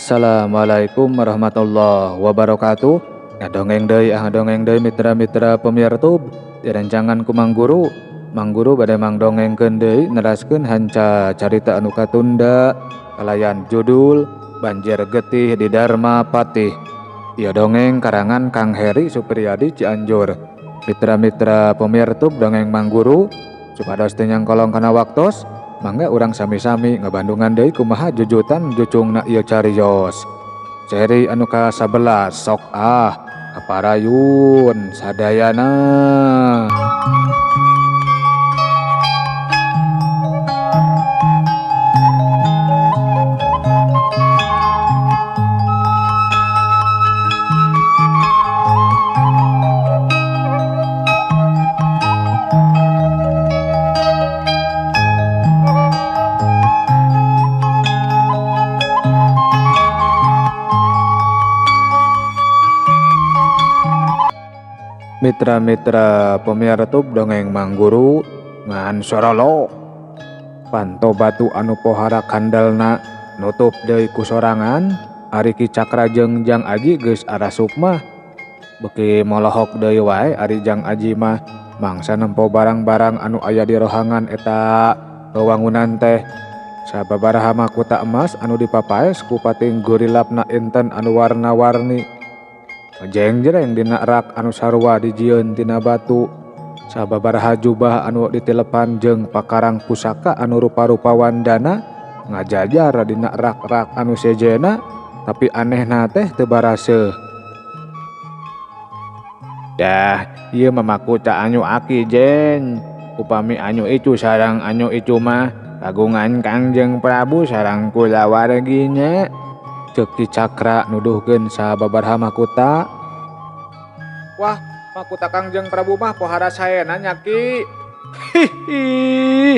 Assalamualaikum warahmatullahi wabarakatuh. Ngadongeng deui ah ngadongeng deui mitra-mitra pemirtub direncangan ku Mang Guru. Mang Guru bade mangdongengkeun deui neraskeun hanca carita anu katunda kalayan judul Banjir Getih di Dharma Patih. Ieu dongeng karangan Kang Heri Supriyadi Cianjur. Mitra-mitra pemirtub dongeng Mang Guru supados teu nyangkolong kana waktos, mangga urang sami-sami ngabandungan deui kumaha jujutan jucungna ieu carios. Seri anu ka-11 sok ah kaparayun sadayana. Mitra-mitra pemirtub dongeng Mang Guru ngan sorolok panto batu anu pohara kandalna nutup deui ku sorangan. Ari Ki Cakra jeung Jang Aji geus arasup mah beuki molohok deui wae. Ari Jang Aji mah mangsa nempo barang-barang anu aya di rohangan eta wewangunan teh. Sababaraha makuta emas anu dipapaes ku pating gurilapna inten anu warna-warni jengjreng dina rak anu sarua dijieun tina batu. Sababaraha jubah anu ditilepan jeung pakarang pusaka anu rupa-rupa wandana ngajajar dina rak-rak anu sejena, tapi anehna teh teu baraseuh. Dah ieu mah makuta anyu aki jen. Upami anyu itu sareng anyu itu mah kagungan Kangjeng Prabu sareng kulawargina. Ceuk Ki Cakra nuduhkeun sababaraha makuta. Wah, makuta Kangjeng Prabu mah pohara saena nya Ki. Hihi.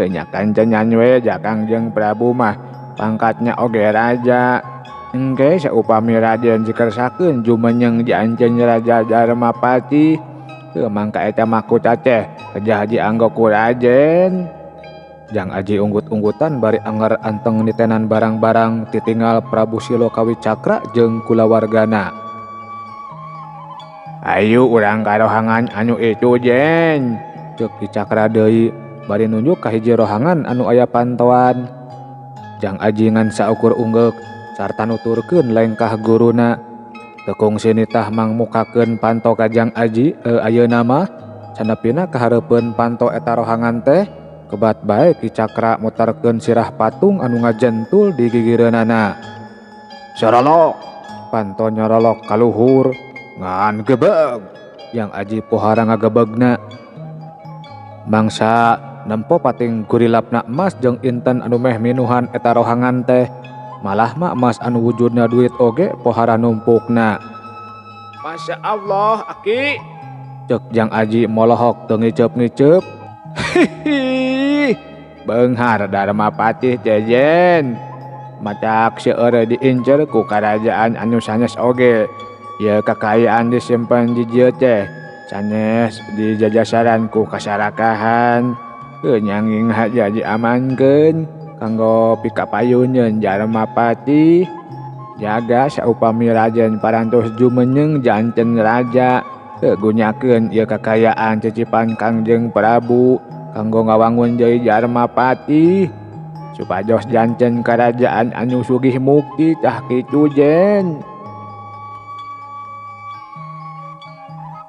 Nya kancenyan we ja Kangjeng Prabu mah pangkatnya oge raja. Engke saupami Raden dikersakeun jumenyeng janceun Raja Dharmapati. Teu mangka eta makuta teh kejah dianggo ku Raden. Jang Aji unggut-unggutan bari anggar anteng nitenan barang-barang titinggal Prabu Silokawi Cakra jeung kulawargana. Ayu urang ka rohangan anu itu jen. Ceuk Ki Cakra deui bari nunjuk ka hiji rohangan anu aya pantoan. Jang Aji ngan saukur unggeuk sarta nuturkeun lengkah guruna. Teu kungsi nitah mangmukakeun panto ka Jang Aji ayeuna mah sanepina kahareupeun panto eta rohangan teh kebat bae Ki Cakra mutarkeun sirah patung anu ngajentul di gigireunana. Sorolok panto nyorolok kaluhur ngan gebeg. Yang Aji pohara ngagebegna. Mangsa nempo pating gurilapna emas jeung inten anu meh minuhan eta rohangan teh. Malah mah emas anu wujudna duit oge pohara numpukna. Masya Allah aki. Ceuk Jang Aji molohok teu ngiceup-ngiceup. Hihi. Beunghar Dharmapatih jejen. Macak seueur diincer ku karajaan anu sanes oge. Ieu kakayaan disimpen di dieu teh sanes dijajasaran ku kasarakahan. Teu nyanging haja diamankeun kanggo pikapayuneun Dharmapati. Jaga saupami rajen parantos jumenyeng janten raja. Teu gunyakeun ieu kakayaan cicipan Kangjeng Prabu kanggo ngawangun deui Dharmapati supados janten karajaan anu sugih mukti tah kitu jen.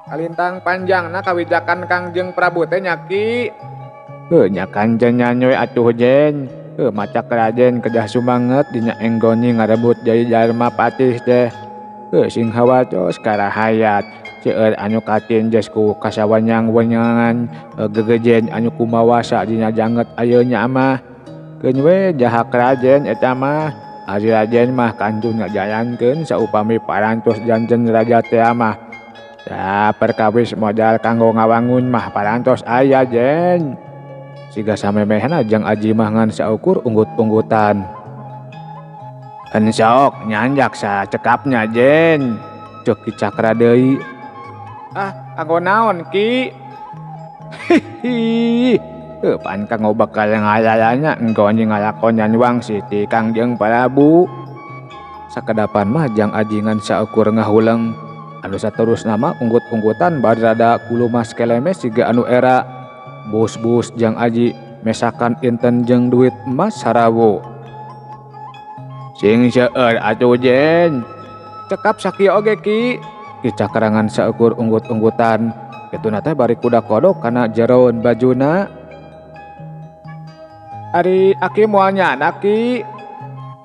Kalintang panjangna kawijakan Kangjeng Prabu teh nya Ki. Heuh nya kancenyan we atuh jen. Heuh macak rajen kedah sumanget dina enggoni ngarebut deui Dharmapatih teh. Heuh sing hawatos karahayat. Seueur anu katinjes ku kasawanyang-wanyangan gegejen anu kumawasa dina janget ayeuna mah. Keun we jahak rajen eta mah. Ari rajen mah kantun ngajalankeun saupami parantos janten raja teh mah. Da perkawis modal kanggo ngawangun mah parantos aya jen. Siga samemehna Jang Aji mah ngan saukur unggut-unggutan. Hensok nyanjak sacekapnya jen. Ceuk Ki Cakra deui. Ah, kanggo naon Ki? Hihi. Pan kanggo bekal ngalalana engko ngalakonan wangsit ti Kangjeng Prabu. Sakedapan mah Jang Aji ngan saukur ngahuleng. Anu saterusna mah unggut-unggutan bari rada kulumas kelemes siga anu era. Bus-bus Jang Aji mesakan inten jeung duit emas sarawu. Sing seueur atuh Jen. Cekap sakieu oge Ki. Ki Cakra ngan saukur unggut-unggutan. Kituna teh bari kuda kodok kana jeroeun bajuna. Ari aki moal nyana Ki.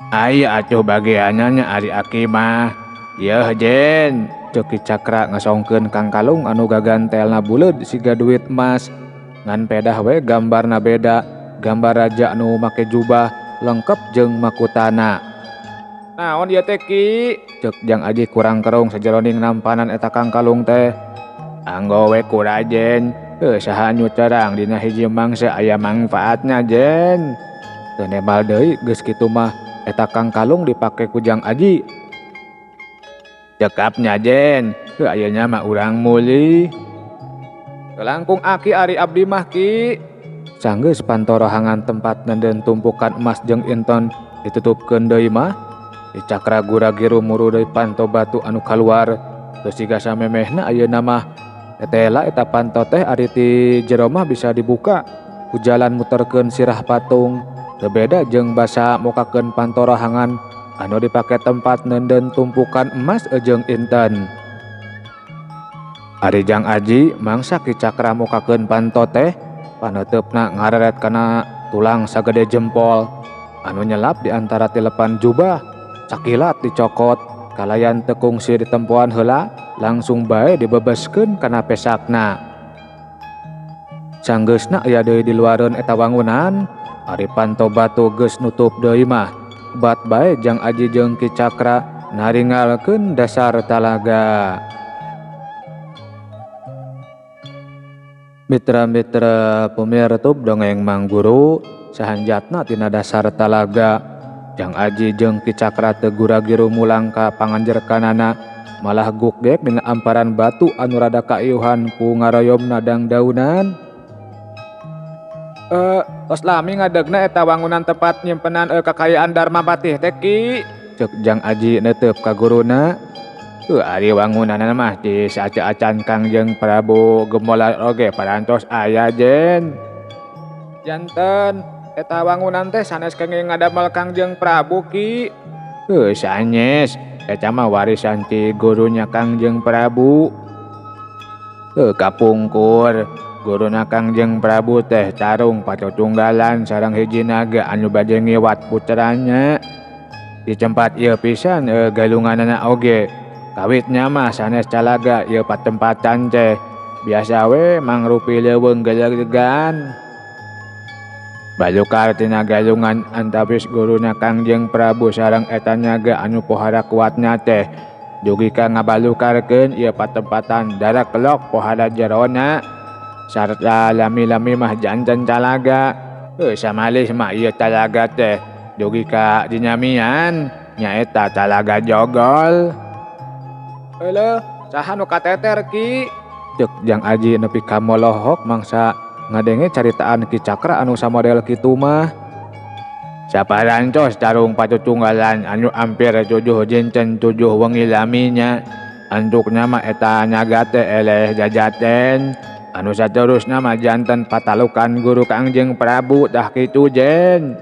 Aya atuh bagianna nya ari aki mah. Yeuh Jen, ceuk Ki Cakra ngasongkeun kangkalung anu gagantelna buleud siga duit emas. Ngan pedah we gambarna beda, gambar raja anu make jubah lengkep jeung makutana. Naon ieu teh Ki? Ceuk Jang Aji kurang kerung sajeroning nampanan eta kangkalung teh. Anggo we ku Rajen, heuh saha nu terang dina hiji mangsa aya mangfaatna Jen. Teu nebal deui geus kitu mah eta kangkalung dipake ku Jang Aji. Cekapnya Jen, heuh ayeuna mah urang mulih. Teu langkung aki ari abdi mah Ki. Sanggeus pantorohangan tempat nenden tumpukan emas jeung inton ditutupkeun deui mah, Ki Cakra gura-giru muru deui panto batu anu kaluar. Teu siga samemehna ayeuna mah. Tetela eta panto teh ari ti jero mah bisa dibuka ku jalan muterkeun sirah patung. Teu beda jeung basa mukakeun pantorohangan anu dipake tempat nenden tumpukan emas jeung inten. Ari Jang Aji mangsa Ki Cakra mukakeun panto teh paneuteup-na ngareret kana tulang sagede jempol anu nyelap di antara tilepan jubah. Sakilat dicokot kalayan teu kungsi ditempoan heula langsung bae dibebeskeun kana pesakna. Sanggeusna aya deui di luareun eta wangunan, ari panto batu geus nutup deui mah. Bat bae Jang Aji jeung Ki Cakra naringalkeun dasar talaga. Mitra-mitra pemirtub dongeng Mang Guru sahanjatna tina dasar talaga. Jang Aji jeung Ki Cakra teu gura-giru mulang ka panganjerkanana, malah gukgek dina amparan batu anu rada kaiuhan ku ngaroyomna dangdaunan. Tos lami ngadegna eta wangunan tempat nyimpenan kakayaan Dharma Patih teh Ki. Ceuk Jang Aji neuteup ka guruna. Ari wangunanna mah ti saaca-acan Kangjeng Prabu Gemolar oge parantos aya Jen. Janten eta wangunan teh sanes kenging ngadamel Kangjeng Prabu Ki. Sanes eta mah warisan ti gurunya Kangjeng Prabu. Kapungkur guruna Kangjeng Prabu teh tarung patutunggalan sareng hiji naga anu bade ngiwat putranya. Di tempat ieu pisan galunganana oge. Kawitnya mah sanes calaga ieu patempatan teh. Biasa we mangrupi leuweung gelegegan. Balukar tina galungan antawis guruna Kangjeng Prabu sareng eta naga anu pohara kuatna teh. Dugi ka ngabalukarkeun ieu patempatan darak kelok pohara jerona. Sarta lami-lami mah janten talaga. Samalih mah ieu talaga teh dugi ka dinyamian nyaeta Talaga Jogol. Euleuh, saha nu kateter Ki? Ceuk Jang Aji nepi ka molohok mangsa ngadenge caritaan Ki Cakra anu samodel kitu mah. Saparantos tarung patutunggalan anu ampir 7 dinten 7 wengi laminya. Antukna mah eta naga teh eleh jajaten. Anu saterusna mah janten patalukan guru Kangjeng Prabu tah kitu Jen.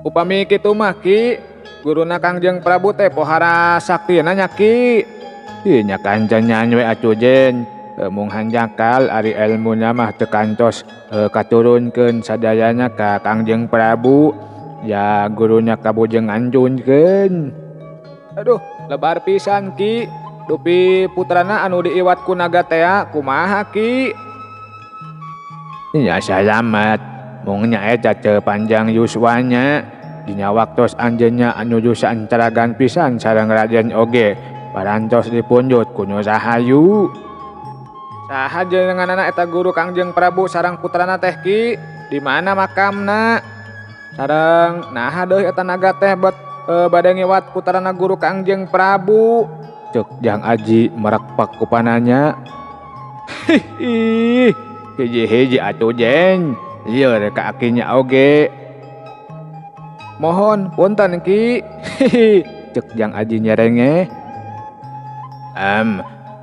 Upami kitu mah Ki, guruna Kangjeng Prabu teh pohara saktina nya Ki. Ih nya kancan nyanyi we atuh Jen. Mung hanjakal ari elmuna mah teu kantos katurunkeun sadayana ka Kangjeng Prabu. Ya guruna kabujeng anjunkeun. Aduh, lebar pisan Ki. Dupi putrana anu diiwat ku naga tea kumaha Ki? Nya salamat. Mung nya eta teu panjang yuswana. Dina waktos anjeunna anu jusan caragan pisan sareng raden oge parantos dipunjut ku nu sahayu. Saha jenenganana eta guru Kangjeng Prabu sareng putrana teh Ki? Di mana makamna? Sareng naha deui eta naga teh bet bade ngiwat putrana guru Kangjeng Prabu? Ceuk Jang Aji merekpak ku pananya. Hihi, hiji-hiji atuh Jen, lieur ka akinya oge. Mohon punten Ki. Hihi, cek Jang Aji nyerenge.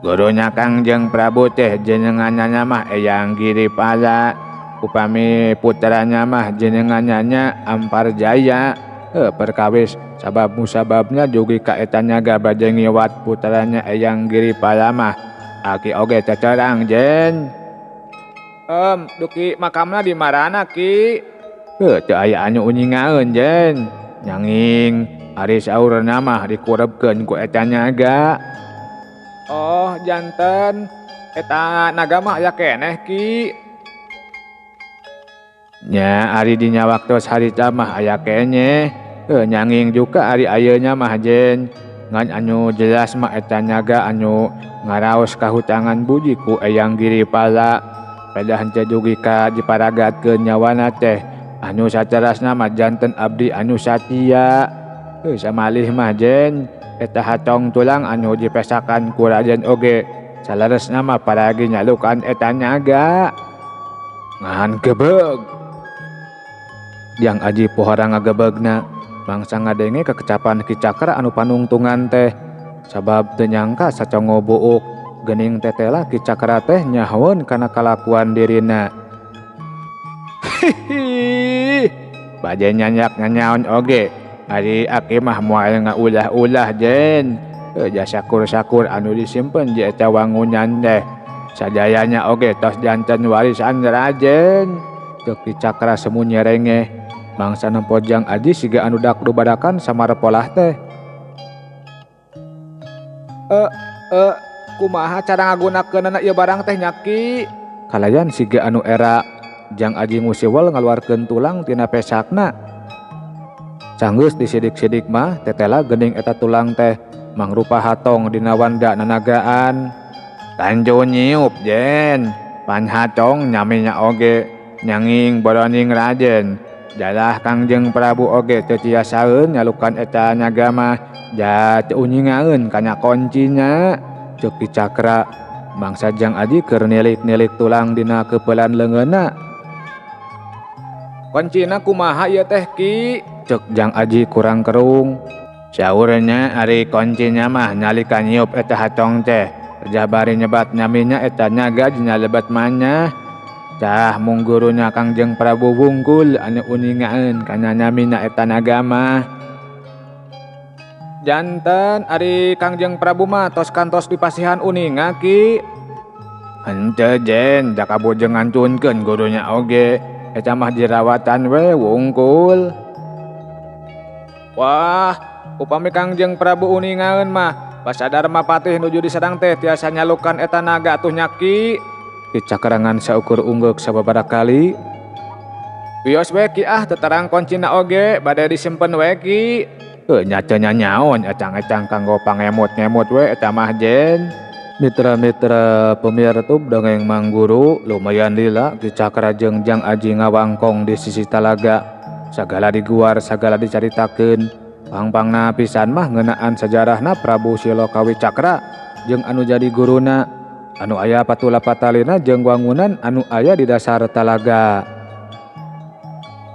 Gurunya Kangjeng Prabu teh jenengannya mah Eyang Giripala. Upami putranya mah jenengannya Amparjaya. Perkawis sabab musababnya jugi ka eta nyaga bade ngiwat putranya Eyang Giripala mah. Aki oge teterang jen. Duki makamna di marana Ki? Teu aya anu uningaeun jen. Nyanging ari saurna mah dikurebkeun ku eta nyaga. Oh, janten eta naga mah aya keneh Ki. Nya ari dina waktos harita mah aya keneh. Nyanging juga ari ayeuna mah jen. Ngan anu jelas mah eta nyaga anu ngaraos kahutangan budi ku Eyang Giripala. Pedah henteu dugi ka diparagatkeun nyawana teh anu saterasna mah janten abdi anu satia. Samalih mah jen eta hatong tulang anu dipesakan ku raden oge saleresna mah paragi nyalukan eta nyaga. Ngan gebeg. Jang Aji pohara ngagebegna mangsa ngadenge kekecapan Ki Cakra anu panungtungan teh sabab teu nyangka sacongo buuk geuning tetela Ki Cakra teh nyahoeun kana kalakuan dirina. Hihi, bade nyanyak nyanyaon oge ari aki mah moal ngaulah-ulah jen. Ja sakur-sakur anu disimpen di eta wangunan teh sadayana oge tos janten warisan raden. Ceuk Ki Cakra semu nyerengeh mangsa nempo Jang Aji siga anu dak dubadakan samarpolah teh. Kumaha cara ngagunakeunana ieu barang teh nya Ki? Kalayan siga anu era Jang Aji ngusiwel ngaluarkeun tulang tina pesakna. Sanggeus disidik-sidik mah tetela geuning eta tulang teh mangrupa hatong dina wanda nanagaan. Tanju nyiup jen, pan hatong nyaminya oge nyanging boroning raden. Jalah Kangjeng Prabu oge teu tiasaeun nyalukan eta naga mah ja teu uningaeun kana koncina. Ceuk Ki Cakra mangsa Jang Aji keur nilik-nilik tulang dina keupelan leungeunna. Koncina kumaha ieu teh Ki? Ceuk Jang Aji kurang kerung. Saurnya ari koncina mah nalika nyiup eta hatong teh rejah bari nyebat nyaminya eta naga dina lebet manyah. Tah mung gurunya Kangjeng Prabu wungkul anu uningaeun kana nyamina eta naga mah. Janten ari Kangjeng Prabu mah tos kantos dipasihan uninga Ki. Henteu jen, jaka bujeng ngantunkeun gurunya oge. Eta mah dirawatan we wungkul. Wah, upami Kangjeng Prabu uningaeun mah Basadarma Patih nuju disadang teh tiasa nyalukan eta naga atuh nya Ki. Ki Cakrangan saukur unggeuk sababaraha kali. Wios we Ki ah teterang koncina oge bade disimpen we Ki. Nya teu nyanyaon ecang-ecang kanggo pangemut-ngemut we eta mah jen. Mitra-mitra pemirsa dongeng Mang Guru lumayan lila Ki Cakra jeung Jang Aji ngawangkong di sisi talaga. Sagala diguar sagala dicaritakeun. Pangpangna pisan mah ngeunaan sajarahna Prabu Silokawi Cakra jeung anu jadi guruna. Anu aya patula patalina jeung wangunan anu aya di dasar talaga.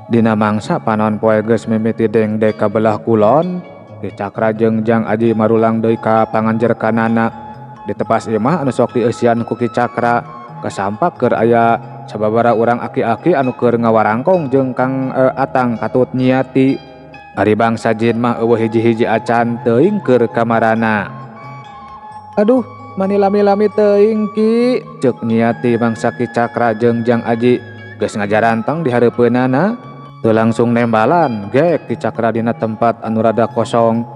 Dina mangsa panon poe geus mimiti dengdek ka belah kulon, Ki Cakra jeung Jang Aji marulang deui ka panganjerkanana. Di tepas imah anu sok dieusian ku Ki Cakra, kasampak keur aya sababaraha urang aki-aki anu keur ngawarangkong jeung Kang Atang katut nyiati. Ari bangsa jin mah eueuh hiji-hiji acan teuing keur kamarana. Aduh, mani lami-lami teuing Ki, ceuk nyiati bangsa Ki Cakra jeung Jang Aji geus ngajarantang di hareupeunana. Teu langsung nembalan gek Ki Cakra dina tempat anu rada kosong.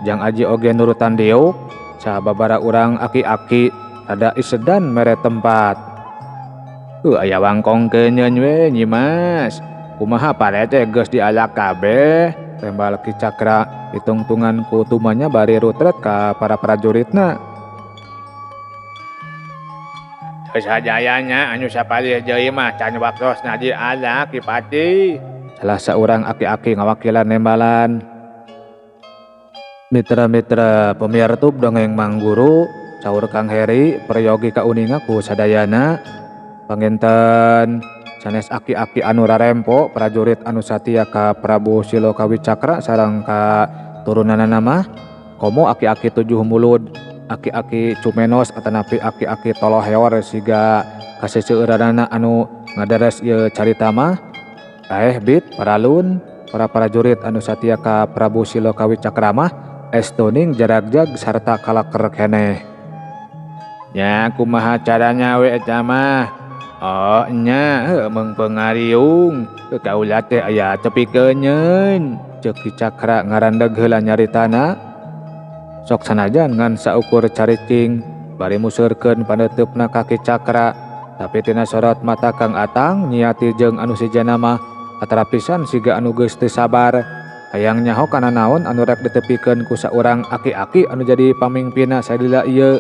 Jang Aji oge nurutan diuk, sababaraha urang aki-aki rada isedan mere tempat. Aya wangkong keunyeun we Nyi Mas. Kumaha parete geus dialak kabeh. Tembal Ki Cakra ditungtungan ku tumanya bari rutret ka para prajuritna. Sajayanya anu sapalih deui mah can waktosna dialak Ki Pati. Salah saurang aki-aki ngawakilan nembalan. Mitra-mitra pemirsa dongeng Mang Guru, saur Kang Heri peryogi kauninga ku sadayana. Panginten Sanes aki-aki anu rarempo prajurit anu satia ka Prabu Siloka Wicakra sareng ka turunanana mah komo aki-aki tujuh mulud aki-aki cumenos atanapi aki-aki toloheor siga kaseseueuranana anu ngaderes ieu carita mah aeh bit paralun para prajurit anu satia ka Prabu Siloka Wicakra mah estoning jaragjag sarta kalaker keneh. Nya kumaha caranya we eta mah? Oh nya heuh meung pengariung kaula teh aya tepikeunyeun ceuk Ki Cakra ngarandeg heula nyaritana. Sok sanajan ngan saukur caricing bari museurkeun paneuteup ka Ki Cakra tapi tina sorot mata Kang Atang Nyiati jeung anu sejenna mah atara pisan siga anu geus teu sabar hayang nyaho kana naon anu rek ditepikeun ku saurang aki-aki anu jadi pamingpinna salila ieu.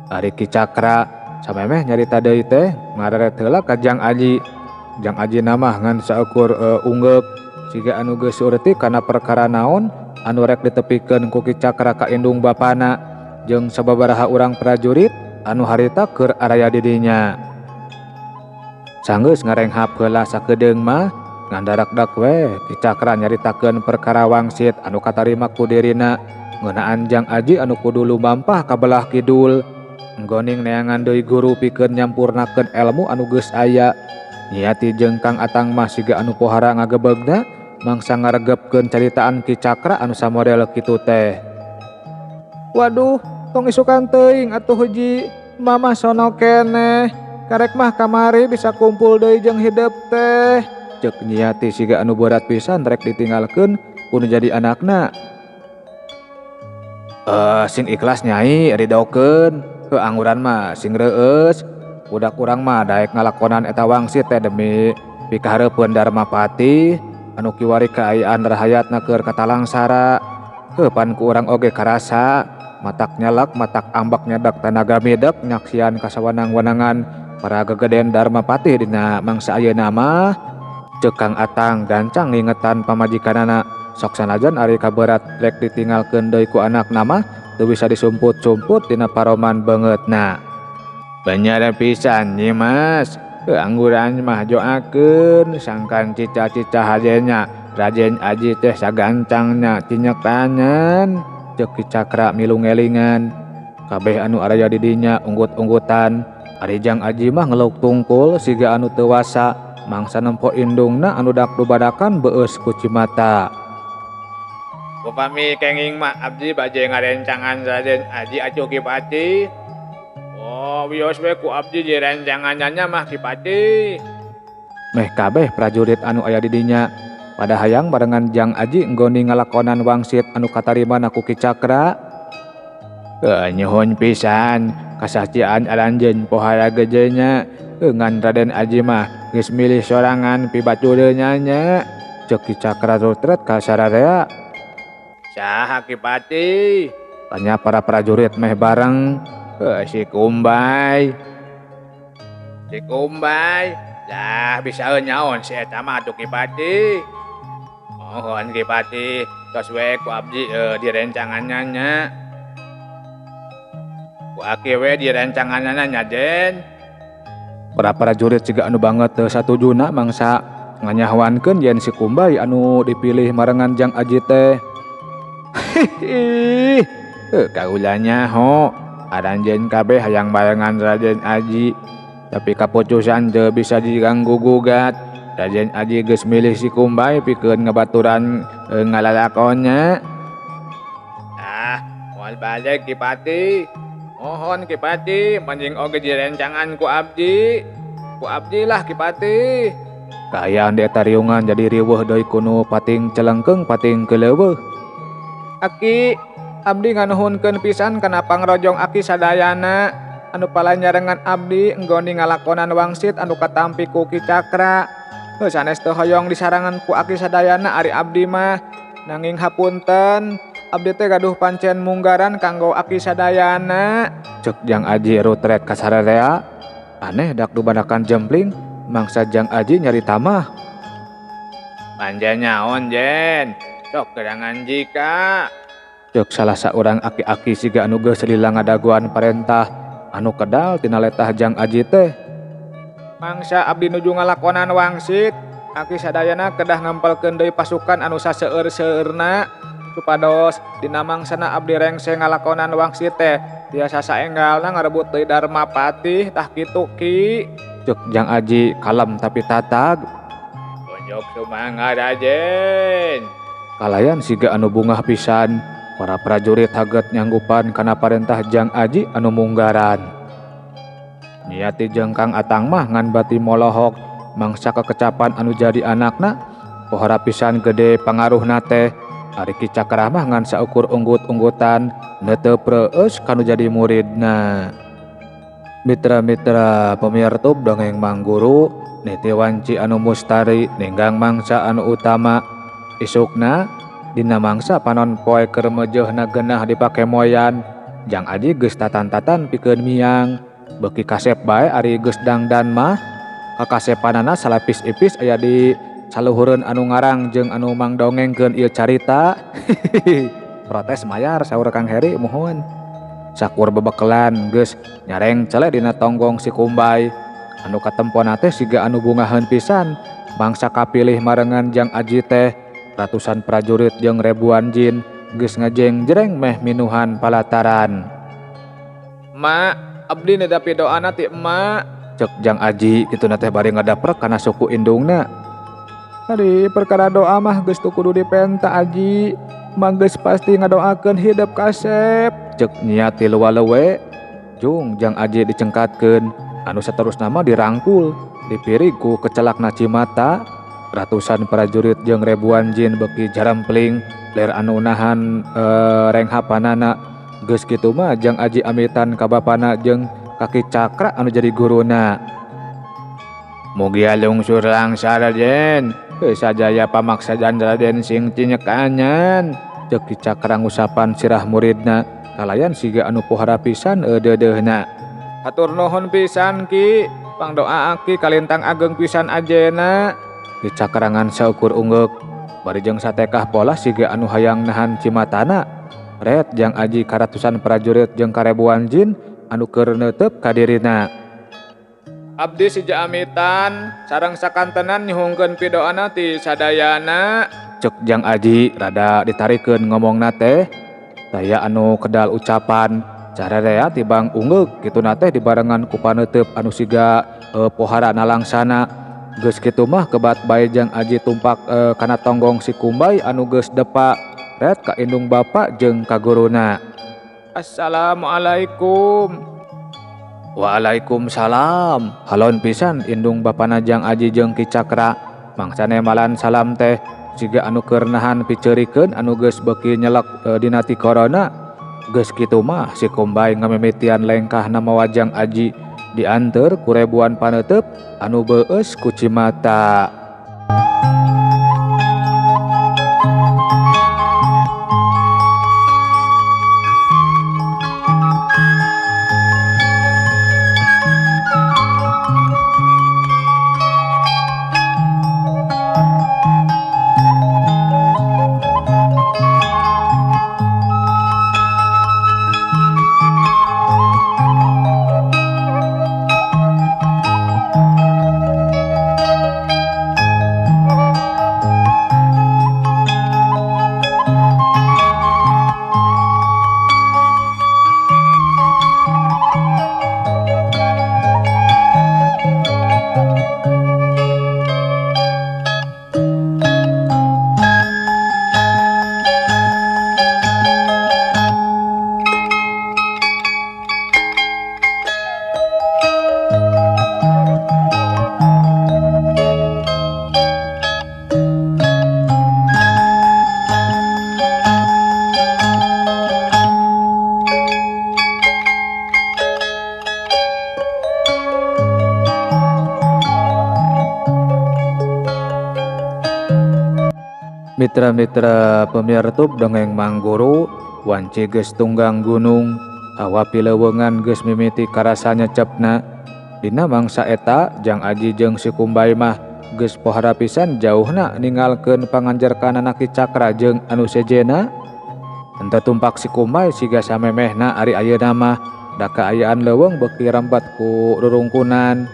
Ari Ki Cakra samemeh nyarita deui teh ngareret heula ka Jang Aji. Jang Aji mah ngan saukur unggeuk siga anu geus saeutik kana perkara naon anu rek ditepikeun ku Ki Cakra ka indung bapana jeung sababaraha urang prajurit anu harita keur araya di dinya. Sanggeus ngarenghap heula sakedeung mah ngandarakdak we Ki Cakra nyaritakeun perkara wangsit anu katarima ku dirina ngeunaan Jang Aji anu kudu lumampah ka belah kidul nggoning neangan deui guru pikeun nyampurnakeun elmu anu geus aya. Nyiati jeung Kang Atang mah siga anu pohara ngagebegna mangsa ngaregepkeun caritaan Ki Cakra anu samodel kitu teh. Waduh, tong isukan teuing atuh hiji, mamah sono keneh. Karek mah kamari bisa kumpul deui jeung hidep teh. Ceuk Nyiati siga anu berat pisan rek ditinggalkeun ku nu jadi anakna. Sing ikhlas nyai ridokeun. Heuh angguran mah sing reueus. Budak urang mah daek ngalakonan eta wangsit teh demi pikahareupeun Darmapati anu kiwari kaayaan rahayatna keur katalangsara. Heuh pan ku urang oge karasa matak nyalak matak ambek nyedak tanaga midek nyaksian kasawenang-wenangan para gegeden Darmapati dina mangsa ayeuna mah. Ceuk Kang Atang gancang ngingetan pamajikanana sok sanajan ari kaberat rek ditinggalkeun deui ku anakna mah teu bisa disumput-sumput dina paroman beungeutna. Bener pisan Nyi Mas, angguran mah joakeun sangkan cita-cita hajenya Raden Aji teh sagancangna tinyekanan. Ceuk Ki Cakra milu ngelingan. Kabeh anu araya di dinya unggut-unggutan. Ari Jang Aji mah ngeluk tungkul siga anu teu wasa mangsa nempo indungna anu dak dubadakan beueus ku cimata. Upami kenging mah abdi bade ngarencangan Raden Aji atuh Ki Pati. Oh wios we ku abdi direncangannya mah Ki Pati. Meh kabeh prajurit anu aya di dinya pada hayang barengan Jang Aji nggoni ngalakonan wangsit anu katarimana ku Ki Cakra. Nyuhun pisan kasastiaan aranjeun pohara gejenya ngan Raden Aji mah geus milih sorangan pibatureunnya nya. Ceuk Ki Cakra rutret ka sararea. Saha Ki Pati? Tanya para prajurit meh bareng. Si Kumbay. Si Kumbay. Lah bisa nyaon si eta mah atuh Ki Pati. Mohon Ki Pati, tos we ku abdi direncangannya nya. Ku aki we direncanganna nya Den. Para prajurit siga anu banget teu satujuna mangsa nganyahwankeun yen si Kumbay anu dipilih marengan Jang Aji teh. Hihi, kaula nyaho aranjeun kabeh hayang barengan Raden Aji, tapi kaputusan teu bisa diganggu gugat. Raden Aji geus milih si Kumbay pikeun ngabaturan ngalalakonnya. Ah, moal balik Ki Pati. Mohon Ki Pati, mending oge direncangan ku abdi. Ku abdi lah Ki Pati. Kaayaan di eta riungan jadi riweuh deui kunu pating celengkeung pating keuleuweuh. Aki, abdi nganuhunkeun pisan kana pangrojong aki sadayana anu palanyarengan abdi nggoni ngalakonan wangsit anu katampi ku Ki Cakra. Heuh sanes teu hoyong disarangan ku aki sadayana ari abdi mah. Nanging hapunten, abdi teh gaduh pancen munggaran kanggo aki sadayana. Ceuk Jang Aji rutret ka sararea. Aneh dak dubadakan jempling mangsa Jang Aji nyarita mah. Panjen nyaon Jen? Sok gerangan jika. Ceuk salah saurang aki-aki siga anu geus lila ngadagoan parentah anu kedal tina letah Jang Aji teh. Mangsa abdi nuju ngalakonan wangsit, aki sadayana kedah ngempelkeun deui pasukan anu saseueur-seueurna supados dina mangsana abdi rengse ngalakonan wangsit teh tiasa saenggalna ngarebut deui Dharma Patih tah kitu Ki. Cek Jang Aji kalem tapi tatag. Unjuk sumangga Raden. Kalayan siga anu bungah pisan, para prajurit haget nyanggupan kana parentah Jang Aji anu munggaran. Niati jeung Kang Atang mah ngan bati molohok mangsa kekecapan anu jadi anakna pohara pisan gede pangaruhna teh. Ari Ki Cakra mah ngan saukur unggut-unggutan neuteup reueus kanu jadi muridna. Mitra-mitra pemirtub dongeng Mang Guru niti wanci anu mustari ninggang mangsa anu utama. Isukna dina mangsa panon poe keur meujeuhna geunah dipake moyan, Jang Aji geus tatan-tatan pikeun miang. Beuki kasep bae ari geus dangdan mah. Kakasepanana salapis ipis aya di saluhureun anu ngarang jeung anu mangdongengkeun ieu carita. Protes mayar saur Kang Heri muhun. Sakur bebekelan geus nyareng cele dina tonggong si Kumbay. Anu katempona teh siga anu bungaheun pisan. Mangsa kapilih marengan Jang Aji teh ratusan prajurit jeung ribuan jin geus ngajeng-jereng meh minuhan palataran. Ma, abdi nedapi doana ti emak. Cek Jang Aji kituna teh bari ngadaprek kana suku indungna. Ari perkara doa mah geus teu kudu dipenta Aji. Mah geus pasti ngadoakeun hidep kasep. Cek Niati luwalewe. Jung Jang Aji dicengkatkeun anu saterusna mah dirangkul dipirig ku kecelakna cimata. Ratusan prajurit jeung ribuan jin beuki jarempling ler anu nahan renghapanana. Geus kitu mah Jang Aji amitan ka bapana jeung ka Ki Cakra anu jadi guruna. Mugia lungsur langsar Raden, sajaya pamaksa Raden sing cinyekanyan. Cek Ki Cakra ngusapan sirah muridna kalayan siga anu pohara pisan eudeudeuna. Hatur nuhun pisan Ki, pangdoa aki kalintang ageng pisan ajena. Ki Cakra ngan saukur unggeuk bari jeung satekah pola siga anu hayang nahan cimatana. Ret Jang Aji karatusan prajurit jeung karebuan jin anu keur neuteup ka dirina. Abdi sija amitan sareng sakantenan nyuhungkeun pidoana ti sadayana. Cek Jang Aji rada ditarikeun ngomongna teh. Daya anu kedal ucapan cararea tibang unggeuk kituna teh dibarengan ku paneuteub anu siga pohara nalangsana. Geus kitu mah kebat bae Jang Aji tumpak kana tonggong si Kumbay anu geus depa. Ret ka indung bapa jeung ka guruna. Assalamualaikum. Waalaikumsalam. Halon pisan indung bapana Jang Aji jeung Ki Cakra. Mangsane malan salam teh siga anu keur nahan piceurikeun anu geus beuki nyelek dina tikorona. Geus kitu mah si Kumbay ngamimitian lengkahna mawa Jang Aji dianteur ku ribuan paneuteub anu beueus ku cimata. Mitra-mitra pemirtub dongeng Mang Guru, wanci geus tunggang gunung, hawa pileuweungan geus mimiti karasa nyecepna. Dina mangsa eta Jang Aji jeung si Kumbay mah geus pohara pisan jauhna ninggalkeun panganjerkanana Ki Cakra jeung anu sejena. Henteu tumpak si Kumbay siga samemehna ari ayeuna mah da kaayaan leuweung beuki rembat ku rurungkunan.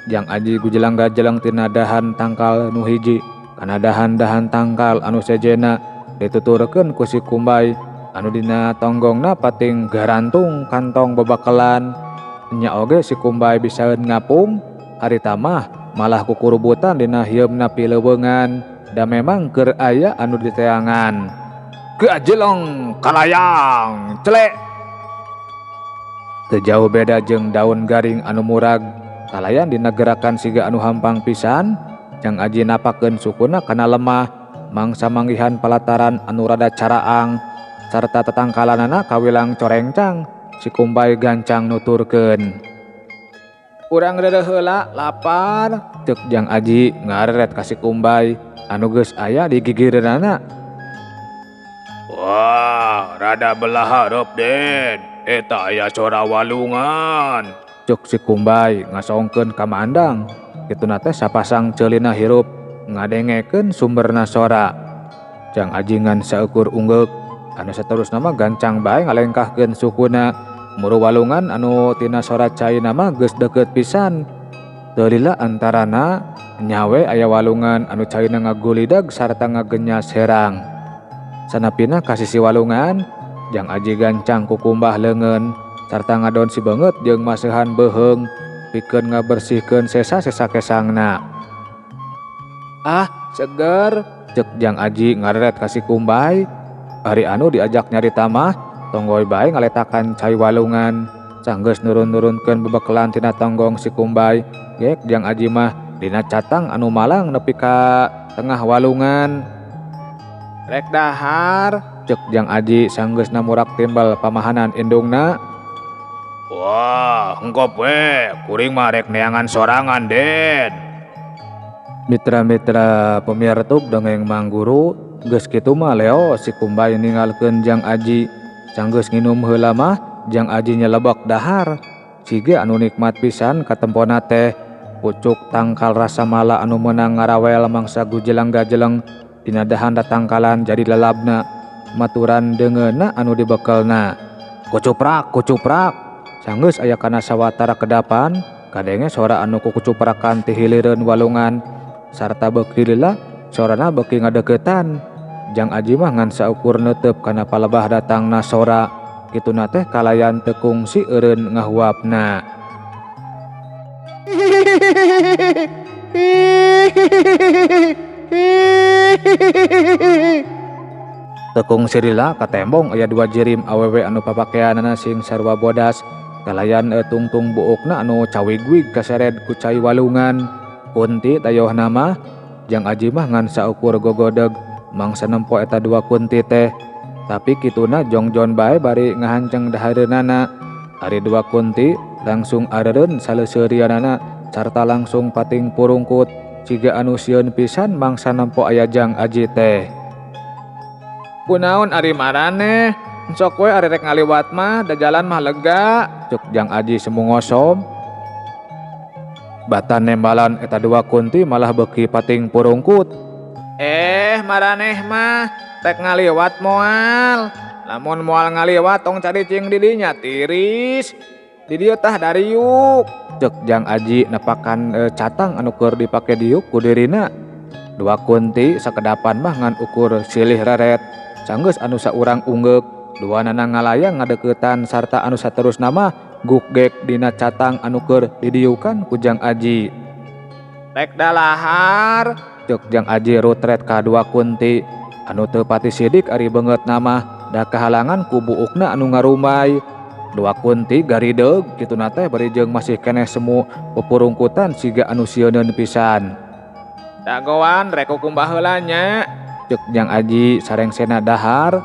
Jang Aji gujelang gajeleng tina dahan tangkal nu hiji kana dahan-dahan tangkal anu sejenna dituturkeun ku si Kumbay anu dina tonggongna pating garantung kantong bebekelan. Nya oge si Kumbay bisaeun ngapung harita mah malah kukurubutan dina hieumna pileuweungan da memang keur aya anu diteangan. Gajeleng kalayang celek. Teu jauh beda jeung daun garing anu murag kalayan dina gerakan siga anu hampang pisan. Jang Aji napakeun sukuna kana lemah mangsa manggihan palataran anu rada caraang sarta tetangkalanana kawilang corengcang. Si Kumbay gancang nuturkeun. Urang reureuh heula lapar ceuk Jang Aji ngareret ka si Kumbay anu geus aya di gigireunana. Wah, rada belah hareup Den, eta aya sora walungan. Ceuk si Kumbay ngasongkeun ka mandang. Kituna teh sapasang ceulina hirup ngadengekeun sumberna sora. Jang Aji ngan saukur unggeuk anu saterusna mah gancang bae ngalengkahkeun sukuna. Muru walungan anu tina sora caina mah geus deukeut pisan. Teu lila antarana nyawe aya walungan anu caina ngagulidag sarta ngagenyas herang. Sanapina ka sisi walungan, Jang Aji gancang kukumbah leungeun sarta ngadon si beungeut jeung maseuhan beuheung pikeun ngabersihkeun sesa-sesa kesangna. Ah, seger, ceuk Jang Aji ngareret ka si Kumbay. Ari anu diajak nyarita mah tonggoy bae ngaletakan cai walungan. Sanggeus nurun-nurunkeun bebekelan tina tonggong si Kumbay, gek Jang Aji mah dina catang anu malang nepi ka tengah walungan. Rek dahar, ceuk Jang Aji sanggeusna murak timbel pamahanan indungna. Wah, engkop we, kuring mah rek neangan sorangan, Den. Mitra-mitra pemirtub dongeng Mang Guru, geus kitu mah leo si Kumbay ninggalkeun Jang Aji. Sanggeus nginum heula mah Jang Aji nyelebek dahar. Siga anu nikmat pisan katempona teh. Pucuk tangkal rasa mala anu meunang ngarawel mangsa gujelang gajeleng dina dahan tatangkalan jadi lelabna. Maturan deungeunna anu dibekelna. Kucuprak, kucuprak. Sanggeus aya kana sawatara kedapan, kadenge sora anu kukucuprakan ti hilireun walungan sarta beuki lila sorana beuki ngadeukeutan. Jang Aji mah ngan saukur neuteup kana palebah datangna sora, kituna teh kalayan teu kungsi eureun ngahuapna. Teu kungsi lila katembong aya dua jirim awewe anu papakeanana sing sarua bodas. Kalayan tungtung buukna anu cawigwig kasered ku cai walungan. Kunti tayohna mah Jang Aji mah ngan saukur gogodeg mangsa nempo eta dua kunti teh. Tapi kituna jongjon bae bari ngahanceng dahareunana. Ari dua kunti langsung areureun saleuseurianana sarta langsung pating purungkut siga anu sieun pisan mangsa nempo aya Jang Aji teh. Kunaon ari maraneh? Sok we ari rek ngaliwat mah da jalan mah lega, ceuk Jang Aji semu ngosom. Batan nembalan eta dua kunti malah beuki pating purungkut. Maraneh mah rek ngaliwat moal. Lamun moal ngaliwat tong caricing di dinya tiris. Di dieu tah dariuk, ceuk Jang Aji nepakan catang anu keur dipake diuk ku dirina. Dua kunti sakedapan mah ngan ukur silih reret. Sanggeus anu saurang unggeuk, dua nana ngalayang ngadeuketan sarta anu saterusna mah gukgek dina catang anu keur didiukan ku Jang Aji. Rek dalahar, ceuk Jang Aji rutret ka dua kunti anu teu pati sidik ari beungeutna mah da kahalangan ku buukna anu ngarumbai. Dua kunti garideug kituna teh bari jeung masih keneh semu pupurungkutan siga anu sieuneun pisan. Dagoan rek kukumbah heula nya, ceuk Jang Aji sarengsena dahar.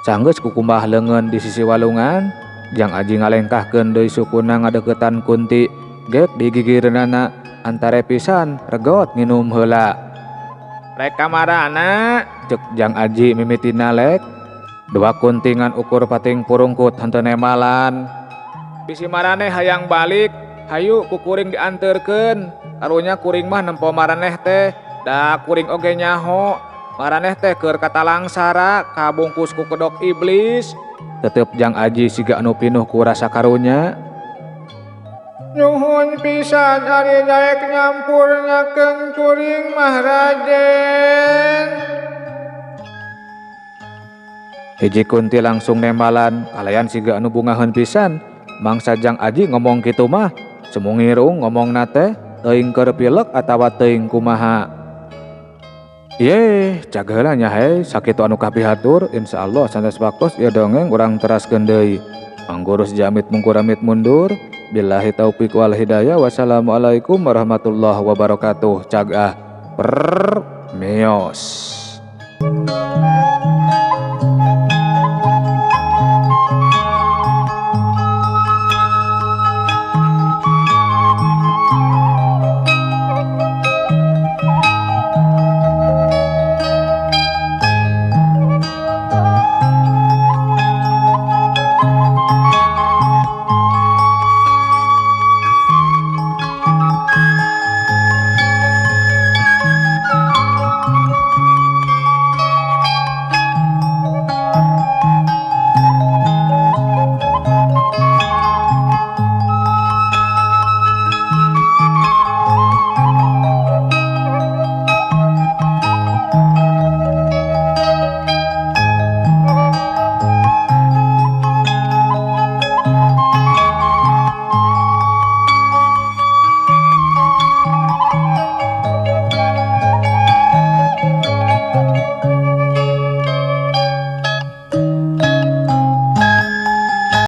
Sanggeus kukumbah leungeun di sisi walungan, Jang Aji ngalengkahkeun deui sukuna ngadeuketan kunti, gek di gigireunana antare pisan regot nginum heula. Rek kamarana, ceuk Jang Aji mimiti nalek. Dua kuntingan ukur pating purungkut henteu nemalan. Bisi maraneh hayang balik, hayu ku kuring dianterkeun. Karunya kuring mah nempo maraneh teh, da kuring oge nyaho. Maraneh teh keur katalangsara kabungkus ku kedok iblis. Tetep Jang Aji siga anu pinuh ku rasa karunya. Nyuhun pisan ari daek nyampurnakeun kuring mah Raden. Hiji kunti langsung nembalan kalayan siga anu bungaheun pisan. Mangsa Jang Aji ngomong kitu mah sumungirung ngomongna teh teuing keur pilek atawa teuing kumaha. Yeh, cag heula nya he, sakitu anu kapihatur, insyaallah sanes waktos ieu dongeng urang teraskeun deui. Manggurus jamit mungkuramit mundur. Billahi taufik wal hidayah. Wassalamualaikum warahmatullahi wabarakatuh. Cag ah. Prrr, mios.